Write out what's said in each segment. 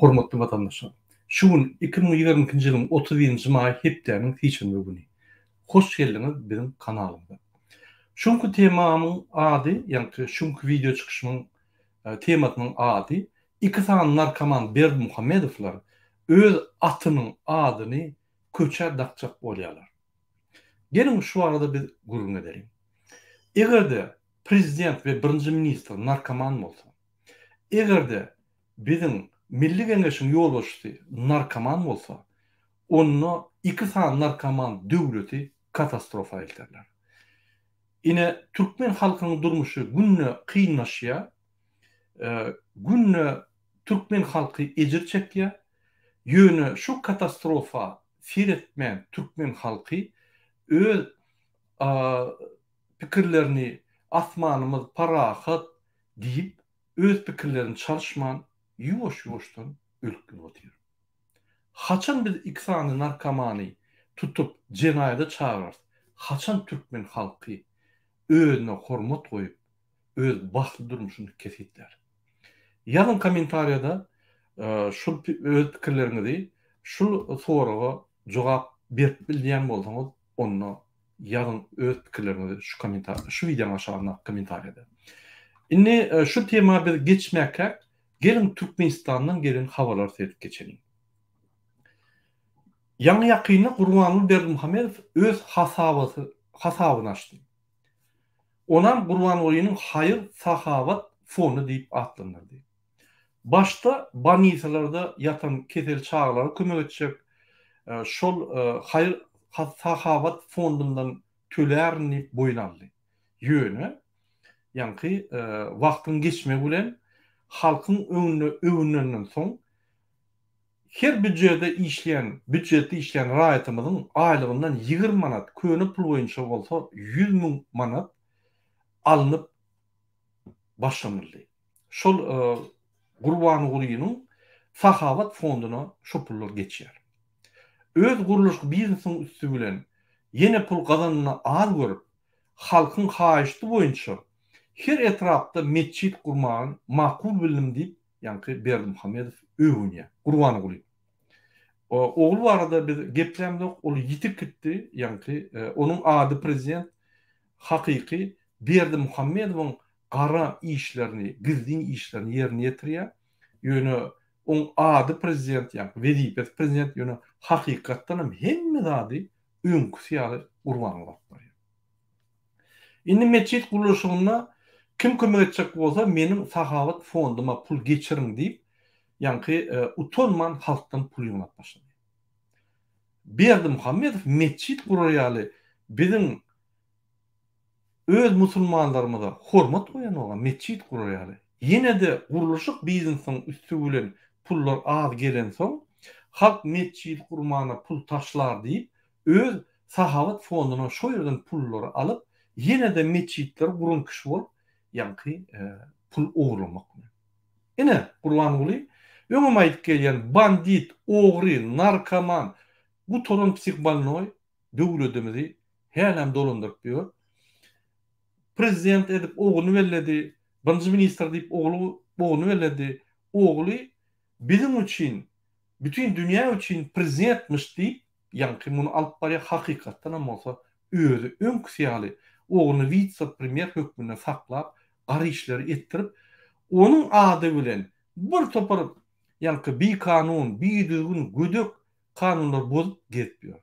Hormatly watandaşlar! Şu gün 2022-nji ýylyň 31-nji maýy hepdäniň sişenbe güni. Hoş geldiňiz biziň kanalymyza. Şu günki temamyň ady, ýagny şu günki wideo çykyşymyň temasynyň ady Iki sany narkoman Berdimuhamedowlar öz atynyň adyny köçä dakjak bolýarlar. Geliň şu barada biz gürrüň edeliň. Eger-de prezident we birinji ministr narkoman bolsa, eger-de biziň Milli Geňeşiň ýolbaşçysy narkoman bolsa, onda iki sany narkoman döwleti katastrofa elterler. Ine, türkmen halkynyň durmuşy günde kynlaşýar, günde türkmen halky ejir çekýär. Ýöne şu katastrofa seretmän türkmen halky öz pikirlerini asmanymyz parahat diýip öz pikirlerini çalyşman ýuwaş-ýuwaşdan ölüp gidip otyr. Haçan biz iki sany narkomany tutup jenaýada çagyrarys, haçan türkmen halky özüne hormat goýup öz bagtly durmuşyny kesgitlär. Ýazyň kommentariýada şul öz pikirleriňizi şul soraga jogap berip bilýän bolsaňyz onda ýazyň öz pikirleriňizi şu kommentar şu wideonyň aşagyndaky kommentariýada. Indi şu tema biz geçmäkäk geliň Türkmenistandan gelen habarlary seredip geçeliň. Ýaňy ýakynda Gurbanguly Berdimuhamedow öz hasabaty hasabyny açdy. Onam Gurbangulynyň haýyr-sahawat fondy diýip atlandyrdy. Başda bolnisalarda ýatan kesel çagalara kömek etjek şol haýyr-sahawat fondundan tölärin diýip boýun aldy. Ýöne, ýaňky wagtyň geçmegi bilen halkyň öňünde öwünenden soň, Her býujede işleýän, býujetde işleýän raýatymyzyň aýlygyndan 20 manat, köne pul boýunça bolsa 100 müň manat alnyp başlanyldy. Şol Gurbangulynyň sahawat fonduna şo pullar geçýär. Öz gurluşyk biznesiniň üsti bilen ýene pul gazanyny az görüp, halkyň haýyşty boýunça her etrapda metjit gurmagy makul bildim diýip, Ýaňky Berdimuhamedow öwünýär. Gurbanguly. Ogul barada biz geplämzok, ol ýitip gitdi, ýaňky onuň ady prezident hakyky Berdimuhamedowyň gara işlerini, gizlin işlerini ýerine ýetirýär. Ýöne oň ady prezident, ýaňky wezipesi prezident, ýöne hakykatdan hem hemme zady öňküsi ýaly Gurbanguly alyp barýar. Indi metjit gurluşygynda kim kömek etjek bolsa meniň sahawat fonduma pul geçiriň diýip, ýaňky utanman halkdan pul ýygnap başlady. Berdimuhamedow metjit gurar ýaly biziň öz musulmanlarymyza hormat goýanoga metjit gurar ýaly. Ýene-de gurluşyk biznesiniň üsti bilen pullar az gelensoň, halk metjit gurmana pul taşlar diýip, Öz sahawat fonduna şo ýerden pullary alyp, ýene-de metjitleri guran kişi bolup, ýaňky pul ogurlamak bilen. Ine, Gurbanguly, öňem aýdyp gelýän bandit, ogry, narkoman, gutaran psihbolnoý döwledimizi hälem dolandyryp ýör. Prezident edip ogluny belledi, birinji ministr diýip ogly ogluny belledi. Ogly biziň üçin, bütin dünýä üçin prezidentmiş diýip, Ýaňky muny alyp barýar hakykatdanam bolsa özi öňküsi ýaly ogluny witse premýer hökmünde saklap gara işleri etdirip onuň ady bilen bir topar ýaňky bikanun bidüzgün gödek kanunlary bozup gezip ýör.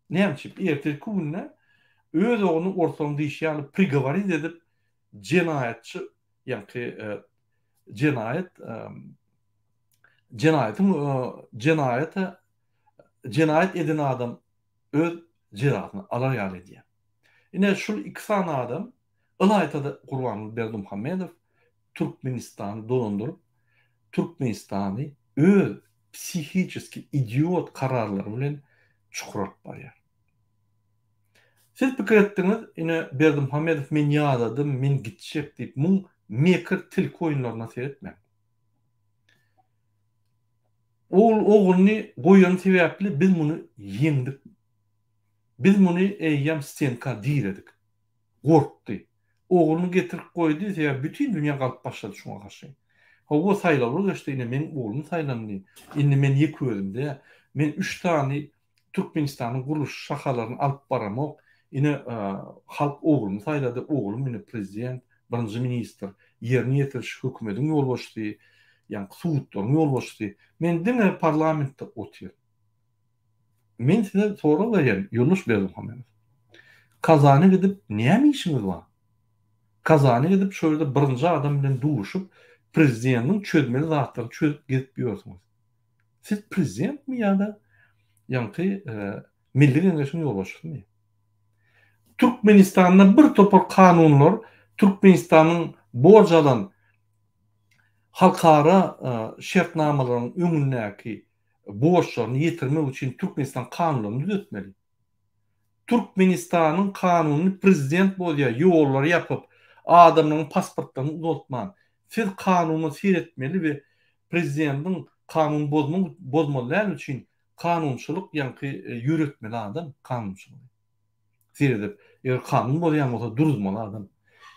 Näme üçin ertirki günde öz ogluny orslaryň diýşi ýaly prigoworit edip jenaýatçy ýaňky jenaýat jenaýatyň jenaýata jenaýat eden adam öz jezasyny alar ýaly edýär. Ine şul iki sany adam ylaýta-da Gurbanguly Berdimuhamedow Türkmenistany dolandyryp, Türkmenistany öz psihiçeski idiot kararlary bilen çukur alyp barýar. Siz pikir etdiňiz, ine Berdimuhamedow men ýadadym, men gitjek diýip, muň mekir tilki oýunlaryna seretmäň. Ol ogluny goýany sebäpli biz muny ýeňdik. Biz muny eýýäm stenka diredik. Gorkdy. Ogluny getirip goýdy, sebäbi bütin dünýä galyp başlady şuňa garşy. Hawa, saýlawlar geçdi, ine meň oglum saýlandy. Indi men ýeke özüm däl. Men üç sany Türkmenistanyň gurluş şahalaryny alyp baramok. Ine, halk oglumy saýlady, oglum ine prezident, birinji ministr, ýerine ýetiriş hökümediň ýolbaşçysy, ýaňky sudlaryň ýolbaşçysy. Men diňe parlamentde otyryn. Men size sorag berýän, Ýoldaş Berdimuhamedow. Kazana gidip näme işiňiz bar? Kazana gidip şo ýerde birinji adam bilen duşup, prezidentiň çözmeli zatlaryny çözüp gezip ýörsüňiz. Siz prezidentmi ýa-da ýaňky Milli Geňeşiň ýolbaşçysymy? Türkmenistanda bir topar kanunlar Türkmenistanyň borç alan halkara şertnamalaryň öňündäki borçlaryny ýetirmek üçin Türkmenistan kanunlaryny düzetmeli. Türkmenistanyň kanunyny prezident bozýar, ýollary ýapyp, adamlaryň pasportlaryny uzaltman. Siz kanuna seretmeli we prezidentiň kanun bozmak bozmaly däl üçin kanunçylyk ýaňky ýöretmeli adam kanunçylygy. Seredip, eger kanun bozýan bolsa duruzmaly adam.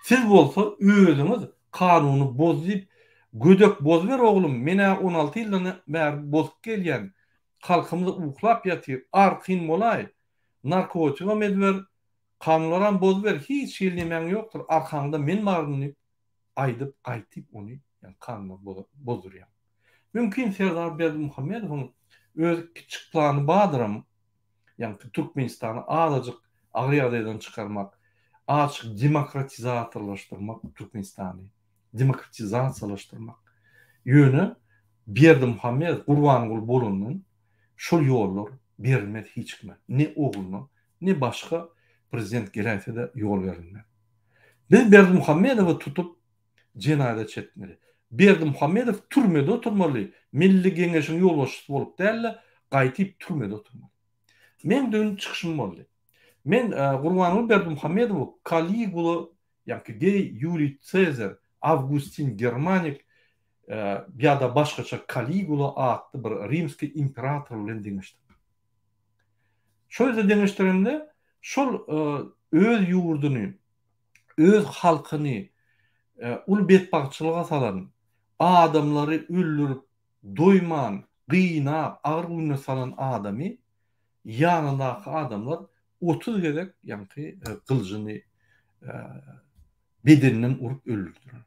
Siz bolsa özüňiz kanuny boz diýip gödek bozuber oglum men-ä 16 ýyldan bäri bozup gelýän Halkymyz uklap ýatyr, arkin bolaý, narkotigam ediber, kanunlaram bozuber, hiç hili nemäň ýokdur, arkaňda men baryn diýip, aýdyp, gaýtyp ony ýa kanunlary bozdurýar. Mümkin Serdar Berdimuhamedowyň öz kiçjik plany bardyram, ýaňky Türkmenistany azajyk agyr ýagdaýdan çykarmak, azajyk demokratizatorlaşdyrmak Türkmenistany. demokratizasiýalaşdyrmak. Ýöne Berdimuhamedow Gurbanguly bolandan şol ýollar berilmez hiç kime. Ne ogluna, ne başga prezident geläýse-de ýol berilmez. Biz Berdimuhamedowy tutup jenaýata çekmeli. Berdimuhamedow türmede oturmaly, Milli Geňeşiň ýolbaşçysy bolup däl-de, gaýtyp türmede oturmaly. Meň düýn çykyşym boldy. Men Gurbanguly Berdimuhamedowy Kaligula Ýaňky Geý Ýuliý Sezar, Awgustin Germanik ýa-da başgaça Kaligula atly bir rimskiý imperator bilen deňeşdirdim. Şol ýerde deňeşdiremde şol öz ýurduny, öz halkyny uly betbagtçylyga salan, adamlary öldürip doýman, gynap, agyr gününe salan adamy ýanyndaky adamlar 30 gezek ýaňky gylyjyny bedeninden urup öldürdiler.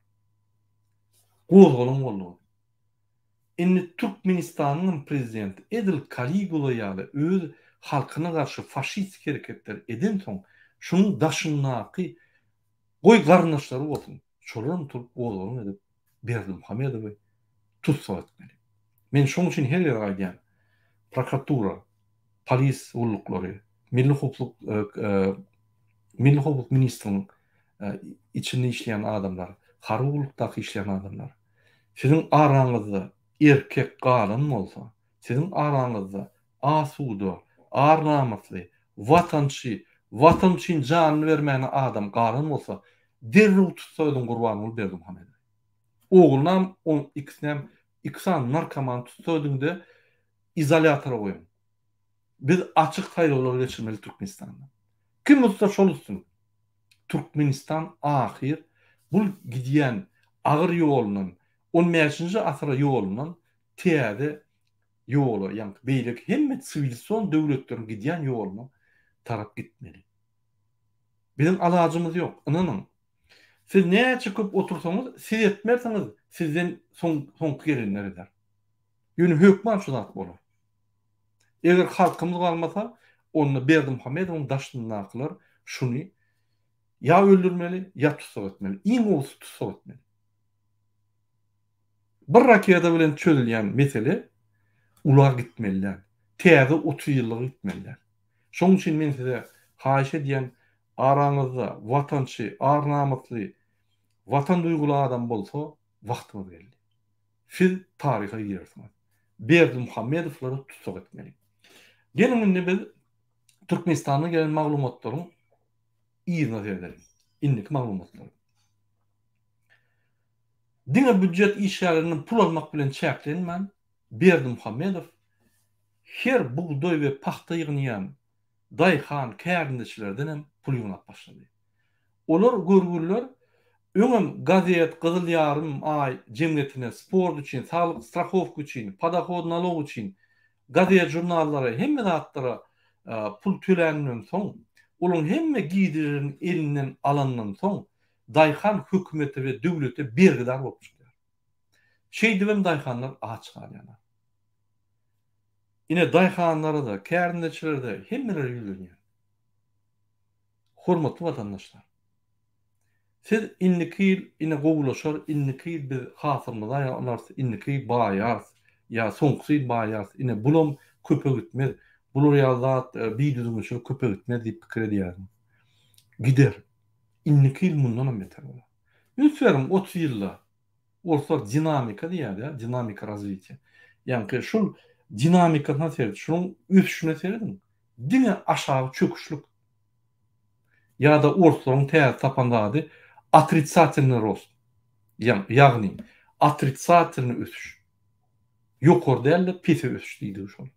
Gozgalaň boldy. Indi Türkmenistanyň hem prezidenti edil Kaligula ýaly öz halkyna garşy faşistik hereketler edensoň, şunuň daşyndaky goý garyndaşlary bolsun, şolaram turup gozgalaň edip Berdimuhamedowy tussag etmeli. Men şoň üçin her gezek aýdýan, prokuratura, polis gulluklary, milli howpsuzlyk milli howpsuzlyk ministriniň içinde işleýän adamlar, harby gullukdaky işleýän adamlar, siziň araňyzda erkek galan bolsa, siziň araňyzda asuda, ar-namysly, watançy, watan üçin janyny bermäne adam galan bolsa, derrew tussag ediň Gurbanguly Berdimuhamedowy. Oglunam, oň ikisinem, iki sany narkomany tussag ediň-de, izolýatora goýuň. Biz açyk saýlawlar geçirmeli Türkmenistanda. Kim utsa şol utsun. Türkmenistan ahyr bul gidýän agyr ýolundan, on bäşinji asyra ýolundan täze ýola, ýaňky beýleki hemme siwilizasion döwletleriň gidýän ýoluna tarap gitmeli. Biziň alajymyz ýok, ynanyň. Siz näçe köp otursaňyz, siz etmersiňiz, sizden soň soňky gelenler eder. Ýöne hökman şu zat bolar. Eger halkymyz galmasa, onda Berdimuhamedowyň daşyndakylar şuny ýa öldürmeli, ýa tussag etmeli. Iň gowusy tussag etmeli. Bir raketa bilen çözülýän mesele ula gitmeli däl. Täze 30 ýyllyga gitmeli däl. Şonuň üçin men size haýyş edýän, araňyzda watançy, ar-namysly, watan duýguly adam bolsa, wagtyňyz geldi. Siz taryha girersiňiz. Berdimuhamedowlary tussag etmeli. Geliň indi biz Türkmenistandan gelen maglumatlaryň yzyna seredeliň. Indiki maglumatlar. Diňe býujet işgärlerinden pul almak bilen çäklenmän, Berdimuhamedow her bugdaý we pagta ýygnaýan daýhan kärendeçilerden hem pul ýygnap başlady. Olar görgüliler. Öňem gazet Gyzyl ýarym aý jemgyýetine sport üçin, saglyk strahowka üçin, podohod nalog üçin, gazet žurnallara hemme zatlara pul töläninden soň, olaryň hemme girdejilerini elinden alandan soň daýhan hökümete we döwlete bergidar bolup çykýar. Şeýdibem daýhanlar aç galýarlar. Ine daýhanlara-da, kärendeçilere-de hemmelere ýüzlenýän. Hormatly watandaşlar! Siz indiki ýyl ine gowulaşar, indiki ýyl biz hasylymyzy alarys, indiki ýyl baýarys, ýa soňkusy ýyl baýarys, ine bulam köpe gitmez, bular ýaly zat bidüzgünçilik köpe gitmez diýip pikir edýärsiňiz. Gider. Indiki ýyl mundanam beter bolar. Üns beriň 30 ýylda orslar dinamika diýýär-dä, dinamika razwitiýa. Ýaňky şul dinamikasyna seret, şunuň ösüşine serediň. Diňe aşagy çöküşlik. Ýa-da orslaryň täze tapan zady otritsatelnyý rost. Ýagny otritsatelnyý ösüş. Ýokary däl-de pese ösüş diýdigi şol.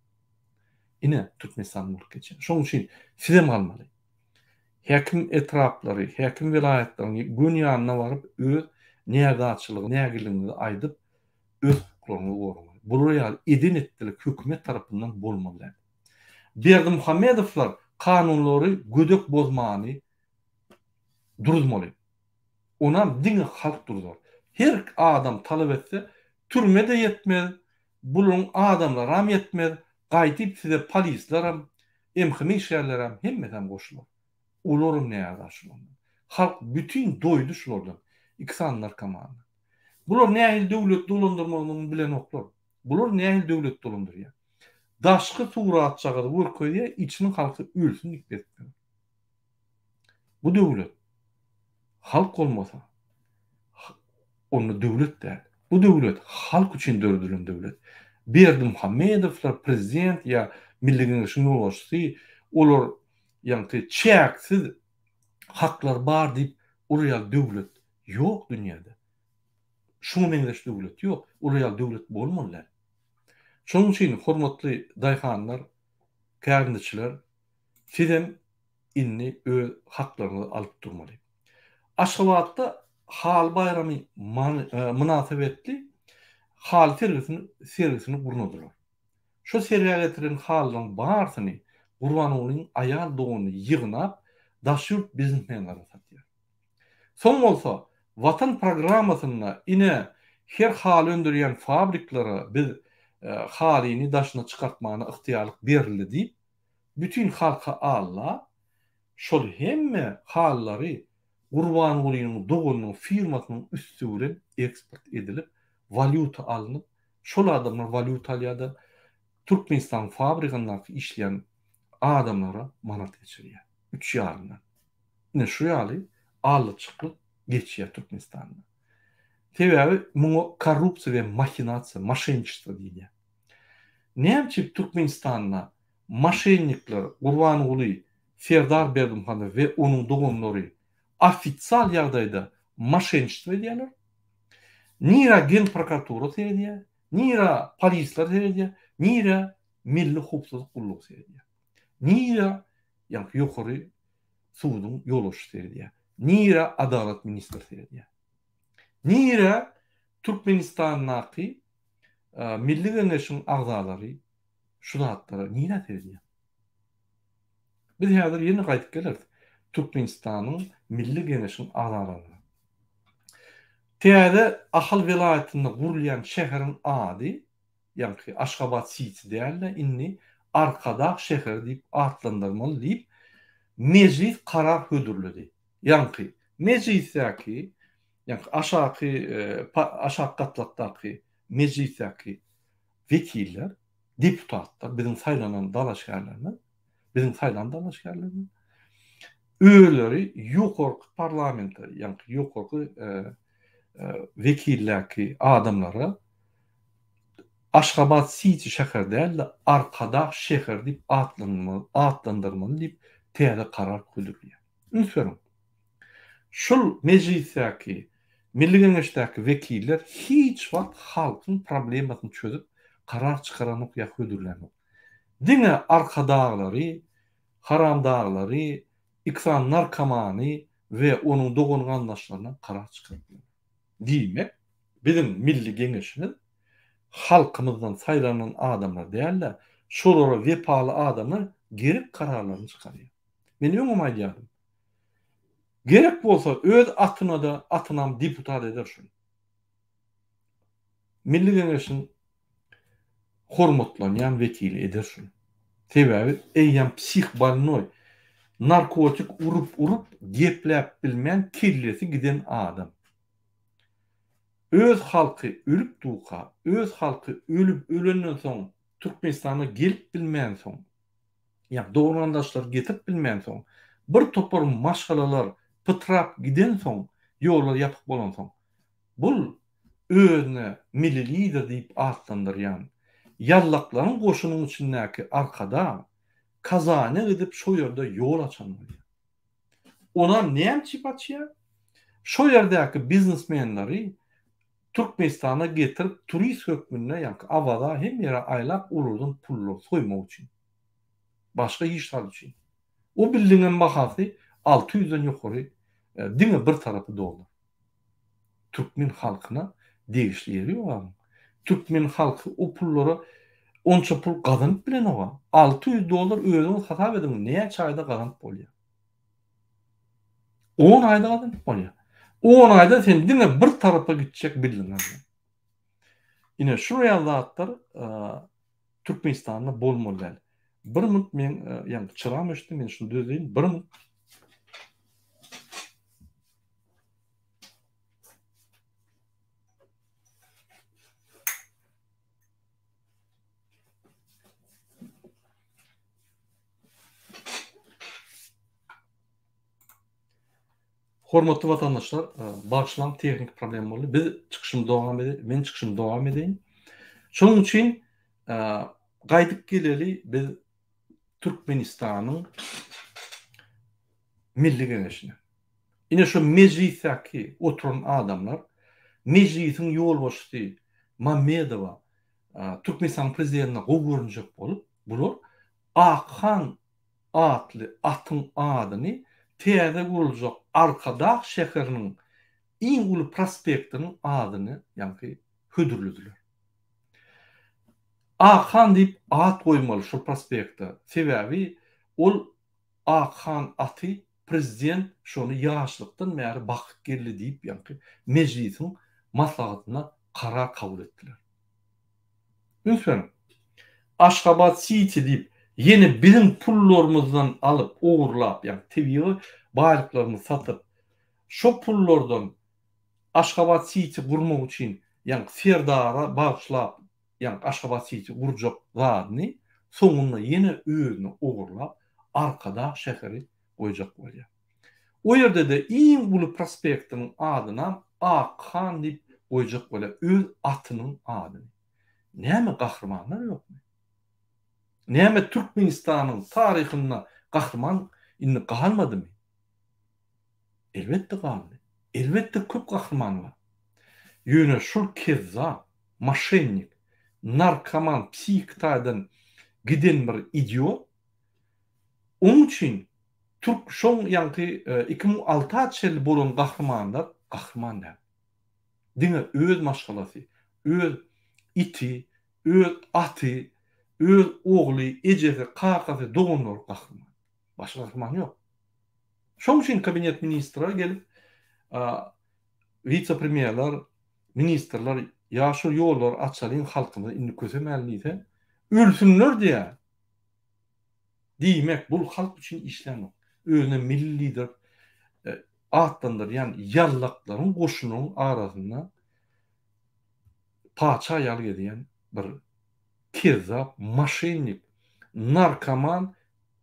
Ine Türkmenistanda bolup geçýän. Şonuň üçin sizem galmaly. Häkim etraplary, häkim welaýatlaryň göni ýanyna baryp öz näzaçylygy, nägilligiňizi aýdyp öz hukuklaryňyzy goramaly. Bular ýaly eden-etdilik hökümet tarapyndan bolmaly däl. Berdimuhamedowlar kanunlary gödek bozmany duruzmaly. Onam diňe halk duruzar. Her adam talap etse türme-de ýetmez, bularyň adamlaram ýetmez, gaýdyp size polisleram, MHM işgärlerem hemmesem goşular. Olaram närazy şulardan. Halk bütin doýdy şulardan. Iki sany narkomandan. Bular nähili döwlet dolandyrmagyny bilenoklar. Bular nähili döwlet dolandyrýar? Daşky suratjagazy görkezýär, içiniň halky ölsün diýip gezip ýör. Bu döwlet halk bolmasa, onda döwlet däl. Bu döwlet halk üçin döredilen döwlet. Berdimuhamedowlar prezident ýa Milli Geňeşiň ýolbaşçysy, olar ýaňky çäksiz haklar bar diýip olar ýaly döwlet ýok dünýäde. Şuňa meňzeş döwlet ýok. Olar ýaly döwlet bolmaly däl. Şonuň üçin hormatly daýhanlar, kärendeçiler, sizem indi öz haklaryňyzy alyp durmaly. Aşgabatda Haly baýramy mynasybetli haly sergisini sergisini gurnadylar. Şo sergä getiren halylaryň barysyny Gurbangulyň aýal dogany ýygnap, daşy ýurt biznesmenlerine satýar. Soň bolsa Watan programmasynda ine her haly öndürýän fabriklere biz halyny daşyna çykartmana ygtyýarlyk berildi diýip, bütin halka aldap, şol hemme halylary Gurbangulynyň doganynyň firmasynyň üsti bilen eksport edilip, walýuta alnyp, şol adamlar walýuta alýar-da, Türkmenistanyň fabrigyndaky işleýän adamlara manat geçirýär. Üç ýarymdan. Ine şu ýaly aldyçyklyk geçýär Türkmenistanda. Sebäbi muňa korrupsiýa we mahinasiýa, moşenniçestvo diýilýär. Näme üçin Türkmenistanda moşennikler Gurbanguly Serdar Berdimuhamedow we onuň doganlary ofisial ýagdaýda moşenniçestvo edýärler? Nirä Genprokuratura seredýär, nirä polisler seredýär, nirä Milli howpsuzlyk gullugy seredýär. Nirä ýaňky ýokary suduň ýolbaşçysy seredýär. Nirä adalat ministri seredýär. Nirä Türkmenistandaky Milli Geňeşiň agzalary şu zatlara nirä seredýär? Biz häzir ýene gaýdyp geleris Türkmenistanyň Milli Geňeşiň agzalaryna. Täze Ahal welaýatynda gurulýan şäheriň ady ýaňky Aşgabat siti däl-de, indi Arkadag şäheri diýip atlandyrmaly diýip, Mejlis karar hödürledi. Ýaňky Mejlisdäki, ýaňky aşaky aşak gatlakdaky Mejlisdäki wekiller, deputatlar, biziň saýlanan dalaşgärlerimiz, biziň saýlan dalaşgärlerimiz özleri ýokarky parlamente, ýaňky ýokarky wekilläki adamlara Aşgabat siti şäher däl-de, Arkadag şäheri diýip atlandyrmaly diýip täze karar hödürleýär. Üns beriň. Şul mejlisdäki, Milli Geňeşdäki wekiller hiç wagt halkyň problemasyny çözüp karar çykaranok ýa hödürlänok. Diňe arkadaglary, haramdaglary, iki sany narkomany. we onuň dogan-garyndaşlaryndan karar çykaryp bilerler. Diýmek, biziň Milli Geňeşimiz halkymyzdan saýlanan adamlar däl-de, şolara wepaly adamlar gerek kararlaryny çykarýar. Men öňem aýdýardym. Gerek bolsa öz atyna-da, atynam deputat eder şuny. Milli Geňeşiň hormatlanýan wekili eder şuny. Sebäbi eýýäm psih bolnoý, narkotik urup-urup gepläp bilmän kellesi giden adam. Öz halky ölüp durka, öz halky ölüp ölenden soň Türkmenistana gelip bilmänsoň, ýa dogan-garyndaşlary getirip bilmänsoň, bir topar maşgalalar pytrap gidensoň, ýollar ýapyk bolansoň, bul özüne Milli Lider diýip atlandyrýan ýallaklaryň goşunyň içindäki Arkadag Kazana gidip şo ýerde ýol açan bolýar. Onam näme üçin açýar? Şo ýerdäki biznesmenleri Türkmenistana getirip turist hökmünde ýaňky Awaza hemme ýere aýlap olardan pullary soýmak üçin. Başga hiç zat üçin. O bildiňem bahasy 600-den ýokary diňe bir tarapy dollar. Türkmen halkyna degişli ýeri ýok agyň. Türkmen halky o pullara onça pul gazanyp bilenoga. 600 dollar özüňiz hasap ediň näçe aýda gazanyp bolýar. On aýda gazanyp bolýar. On aýda sen diňe bir tarapa gitjek bildiň alýaň. Ine şu ýaly zatlar Türkmenistanda bolmaly däl. Bir minut men ýa çyram öçdi, men şuny düzeýin. Bir minut. Hormatly watandaşlar, bagyşlaň tehniki problem boldy. Biz çykyşymy dowam edeýin, men çykyşymy dowam edeýin. Şonuň üçin gaýdyp geleli biz Türkmenistanyň Milli Geňeşine. Ine şu mejlisdäki oturan adamlar, mejlisiň ýolbaşçysy Mammedowa Türkmenistanyň prezidentine gowy görünjek bolup, bular Akhan atly atyň adyny täze guruljak Arkadag şäheriniň iň uly prospektiniň adyny ýaňky hödürlediler. Akhan diýip at goýmaly şol prospekte, sebäbi ol Akhan aty prezident şony ýaşlykdan bäri bakyp geldi diýip ýaňky mejlisiň maslahatynda karar kabul etdiler. Üns beriň. Aşgabat Siti diýip ýene biziň pullarymyzdan alyp ogurlap ýagny tebigy baýlyklarymyzy satyp şo pullardan Aşgabat Siti gurmak üçin ýagny Serdara bagyşlap ýagny Aşgabat Siti gurjak zadyny soňunda ýene özüne ogurlap Arkadag şäheri goýjak bolýar. O ýerde-de iň uly prospektiň adynam Akhan diýip goýjak bolýar, öz atynyň adyny. Näme gahrymanlar ýokmy? Näme Türkmenistanyň taryhynda gahryman indi galmadymy? Elbetde galdy. Elbetde köp gahryman bar. Ýöne şul kezzap, moşennik, narkoman, psihiki taýdan giden bir idiot Oň üçin türk şoň ýaňky 2006 a çenli bolan gahrymanlar gahryman däl. Diňe öz maşgalasy, öz iti, öz aty, öz ogly, ejesi, kakasy, doganlary gahryman. Başga gahryman ýok. Şoň üçin kabinet ministre gelip wise-premýerler, ministrler ýa şu ýollary açalyň halkymyzy indi kösemäli diýse, ölsünler diýýär. Diýmek, bul halk üçin işlänok. Özüne milli lider atlandyrýan ýallaklaryň goşunynyň arasynda patyşa ýaly gezýän bir kezzap, moşennik, narkoman,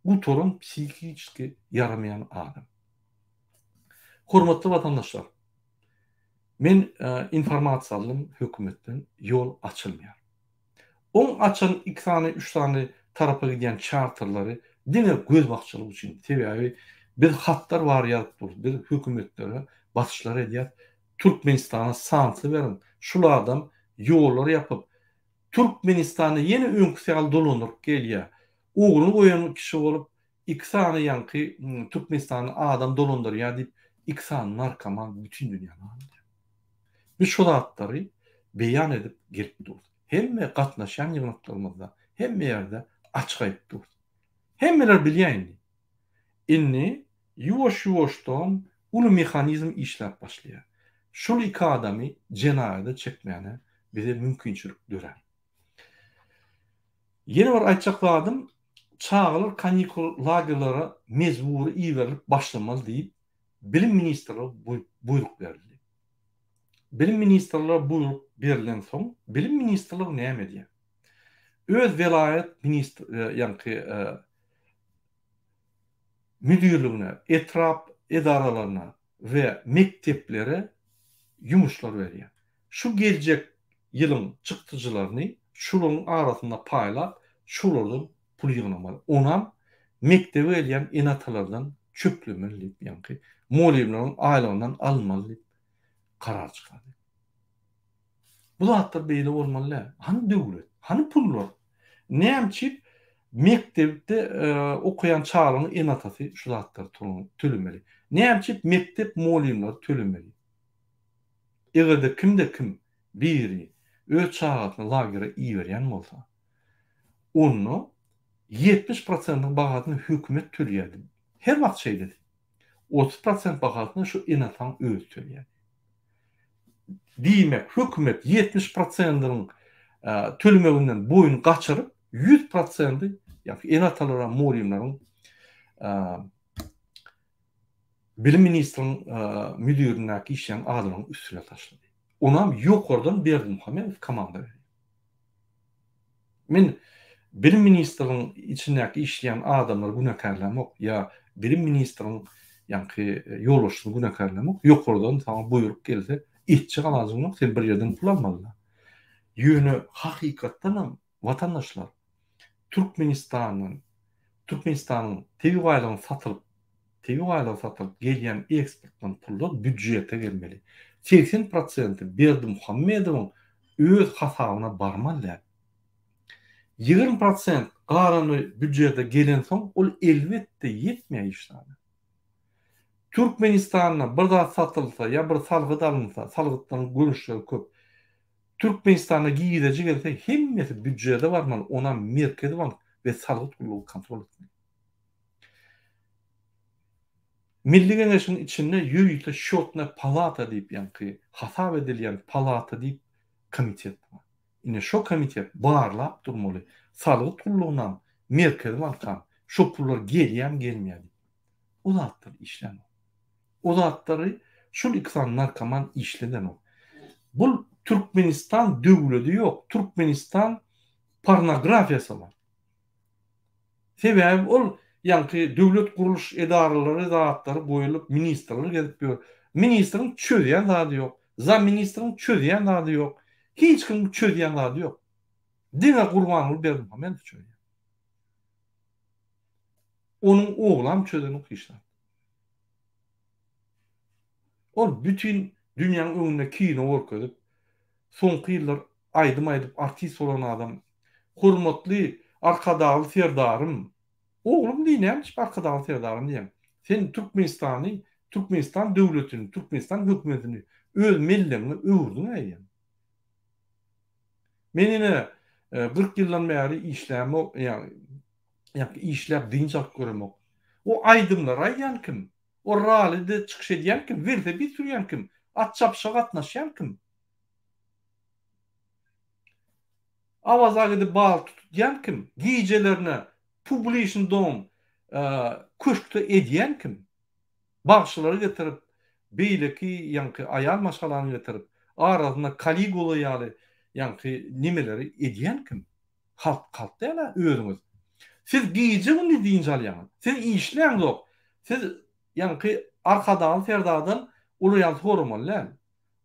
gutaran psihiçki ýaramaýan adam. Hormatly watandaşlar, men informasiýa aldym hökümetden, ýol açylmaýar. Oň açan iki sany, üç sany tarapa gidýän çarterleri diňe gözbagçylyk üçin. Sebäbi biz hatlar bar ýazyp durus. Biz hökümetlere basyşlar edýäs. Türkmenistana sanksiýa beriň. Şul adam ýollar ýapyp, Türkmenistany ýene öňküsi ýaly dolandyryp gelýär. Ogluny goýan kişi bolup, iki sany ýaňky Türkmenistany adam dolandyrýar diýip Iki sany narkoman bütin dünýäni aldýar. Biz şu zatlary beýan edip gelip durus. Hemme gatnaşýan ýygnaklarymyzda, hemme ýerde açyk aýdyp durus. Hemmeler bilýär indi. Indi ýuwaş-ýuwaşdan uly mehanizm işläp başlaýar. Şul iki adamy jenaýada çekmäne bize mümkinçilik dörär. Ýene bir aýtjak zadym, çagalar kanikul lagerlere mejbury iberilip başlamaly diýip, Bilim ministrligi buýruk berildi. Bilim ministrlige buýruk berlensoň, Bilim ministrligi näme edýär? Öz welaýat ministr ýaňky müdirligine, etrap edaralaryna we mekdeplere ýumuşlar berýär. Şu geljek ýylyň çykdajylaryny şularyň arasynda paýlap, şolardan pul ýygnamaly. Onam mekdebe gelýän ene-atalardan çöplemeli diýip, ýaňky mugallymlaryň aýlygyndan alynmaly diýip karar çykardy. Bu zatlar beýle bolmaly däl. Hany döwlet? Hany pullar? Näme üçin mekdepde okaýan çagalaryň ene-atasy şu zatlary tölemeli? Näme üçin mekdep mugallymlary tölemeli? Eger-de kimde-kim biri öz çagasyny lagere iberýän bolsa, onda 70 prosentiň bahasyny hökümet töleýärdi. Her wagt şeýledi. 30 prosent bahasyny şu ene-ataň özi töleýärdi. Diýmek, hökümet 70 prosentiniň tölemeginden boýun gaçyryp, 100 prosenti, ýagny ene-atalara, mugallymlaryň Bilim ministriň müdirindäki işleýän adamyň üstüne taşlady. Onam ýokardan Berdimuhamedow komanda berýär. Men bilim ministriniň içindäki işleýän adamlary günäkärlämok ýa bilim ministriniň ýaňky ýolbaşçysyny günäkärlämok. Ýokardan saňa buýruk gelse etjek alajyň ýok, sen bir ýerden pul almaly-da. Ýöne hakykatdanam watandaşlar Türkmenistandan, Türkmenistanyň tebigy baýlygyny satylyp, tebigy baýlygy satylyp gelýän eksportdan pullar býudžete gelmeli. 80 prosenti Berdimuhamedowyň öz hasabyna barmaly däl. 20 prosent galany býudžete gelensoň, ol elbetde ýetmeýär hiç zada. Türkmenistanda bir zat satylsa ýa bir salgyt alynsa, salgytlaryň görnüşleri köp. Türkmenistanda girdeji gelse hemmesi býudžede barmaly onam Merkezi bank we salgyt gullugy kontrol etmeli. Milli geňeşiň içinde ýörite şotna palata diýip ýaňky hasap edilýän palata diýip komitet bar. Ine şo komitet barlap durmaly salgyt gullugynam Merkezi bankam şo pullar gelýämi gelmeýä diýip. O zatlar işlänok. O zatlary şul iki sany narkoman işledenok. Bul Türkmenistan döwledi ýok. Türkmenistan pornografiýasy bar. Sebäbi ol ýaňky döwlet gurluş edaralary zatlary goýulyp ministrler gezip ýör. Ministriň çözýän zady ýok. Zam ministriň çözýän zady ýok. Hiç kimiň çözýän zady ýok. Diňe Gurbanguly Berdimuhamedow çözýär. Onuň oglam çözenok hiç zat. Ol bütin dünýäň öňünde kino görkezip, soňky ýyllar aýdym aýdyp artist bolan adam. Hormatly Arkadagly Serdarym. Oglum diý näme üçin Arkadagly Serdarym diýýäň? Sen Türkmenistany, Türkmenistan döwletini, Türkmenistan hökümetini öz mellegiňe öwürdiň eýýäm. Men ine 40 ýyldan bäri işlämok, ýa işläp dynç alyp göremok. O aýdymlary aýdýan kim? O ralide çykyş edýän kim? Welosiped sürýän kim? At çapyşa gatnaşýan kim? Awaza gidip balyk tutýan kim? Gijelerine publiçny dom köşkde edýän kim? Bagşylary getirip, beýleki ýaňky aýal maşgalany getirip, arasynda Kaligula ýaly ýaňky nemeleri edýän kim? Halk halk däl-ä özüňiz. Siz gije-gündiz dynç alýaňyz. Siz işläňzok. Siz ýaňky Arkadagly Serdardan uly ýaly soramaly däl.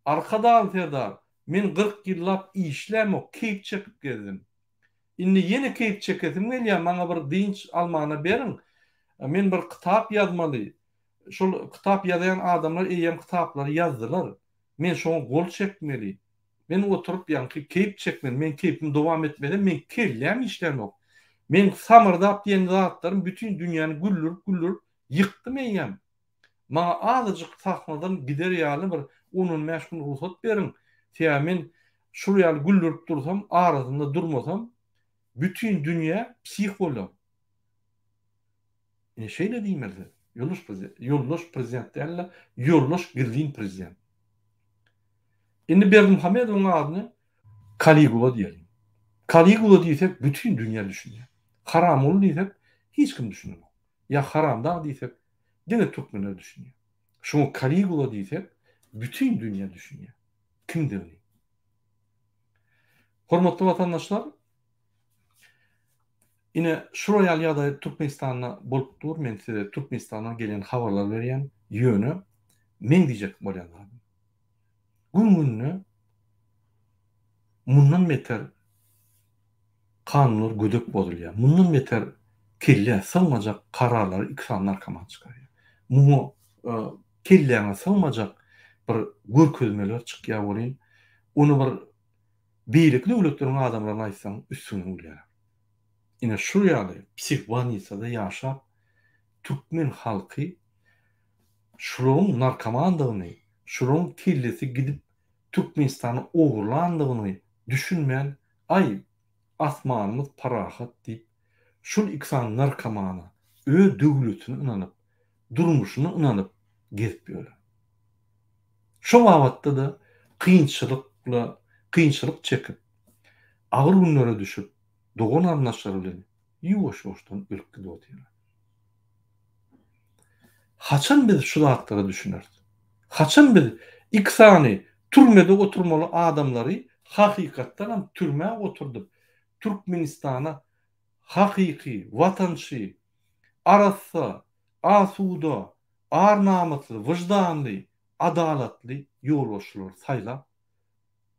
Arkadagly Serdar, men 40 ýyllap işlämok, keýp çekip gezdim. Indi ýene keýp çekesim gelýär, maňa bir dynç almana beriň. Men bir kitap ýazmaly. Şol kitap ýazýan adamlar eýýäm kitaplary ýazdylar. Men şoňa gol çekmeli. Men oturyp ýaňky keýp çekmeli. Men keýpim dowam etmese, meň kelläm işlänok. Meň samyrdap diýen zatlarym bütin dünýäni güldürip-güldürip ýykdym eýýäm. Maňa azajyk sahnadan gider ýaly bir on-on bäş gün rugsat beriň. Sebäbi men şul ýaly güldürip dursam, arasynda durmasam, bütin dünýä psih bolar. Ine şeýle diýmeli siz. Ýoldaş prezident, ýoldaş prezident däl-de, ýoldaş gizlin prezident. Indi Berdimuhamedowyň adyny Kaligula diýeliň. Kaligula diýsek bütin dünýä düşünýär. Haramguly diýsek hiç kim düşünenok. Ýa Haramdag diýsek diňe türkmenler düşünýär. Şuňa Kaligula diýsek bütin dünýä düşünýär kimdigini. Hormatly watandaşlar ine şular ýaly ýagdaý Türkmenistanda bolup dur. Men size Türkmenistandan gelen habarlary berýän. Ýöne meň diýjek bolýan zadym Gün-günde mundan beter kanunlar gödek bozulýar. Mundan beter kellä sygmajak kararlary iki sany narkoman çykarýar. Muňa kelläňe sygmajak bir görkezmeler çykýar welin, ony bir beýleki döwletleriň adamlaryna aýtsaň üstüňden gülýärler. Ine şu ýaly psihbolnisada ýaşap türkmen halky Şularyň narkomandygyny, şularyň kellesi gidip Türkmenistany ogurlandygyny düşünmän aý asmanymyz parahat diýip şul iki sany narkomana öz döwletini ynanyp, durmuşyny ynanyp gezip ýörler. Şo babatda-da kynçylykla kynçylyk çekip, agyr günlere düşüp dogan garyndaşlary bilen ýuwaş-ýuwaşdan ölüp gidip otyrlar. Haçan biz şu zatlara düşüneris? Haçan biz iki sany türmede oturmaly adamlary hakykatdanam türmä oturdyp, Türkmenistana hakyky watançy, arassa, asuda, ar-namysly, wyždanly, adalatly ýolbaşçylary saýlap,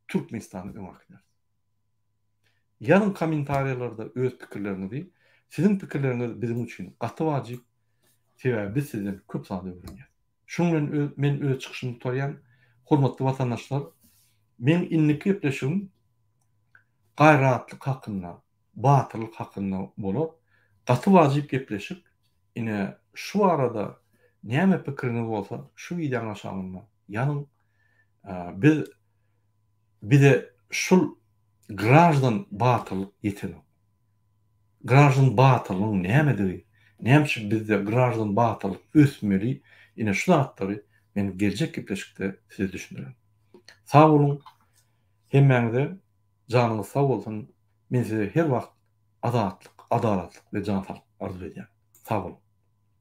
Türkmenistany öňe äkideris? Ýazyň kommentariýalarda öz pikirleriňizi. Siziň pikirleriňiz biziň üçin gaty wajyp. Sebäbi biz sizden köp zat öwrenýäs. Şunuň bilen öz men öz çykyşymy gutarýan. Hormatly watandaşlar, meň indiki gepleşigim gaýratlyk hakynda, batyrlyk hakynda bolar. Gaty wajyp gepleşik. Ine şu barada näme pikiriňiz bolsa şu wideoň aşagynda ýazyň. Biz Bize şul graždan batyrlyk ýetenok. Graždan batyrlygyň nämedigi, näme üçin bizde graždan batyrlyk ösmeli, ine şu zatlary men geljek gepleşikde size düşündirerin. Sag boluň hemmäňize janyňyz sag bolsun men size her wagt azatlyk, adalatlyk we jan saglyk arzuw edýän. Sag boluň.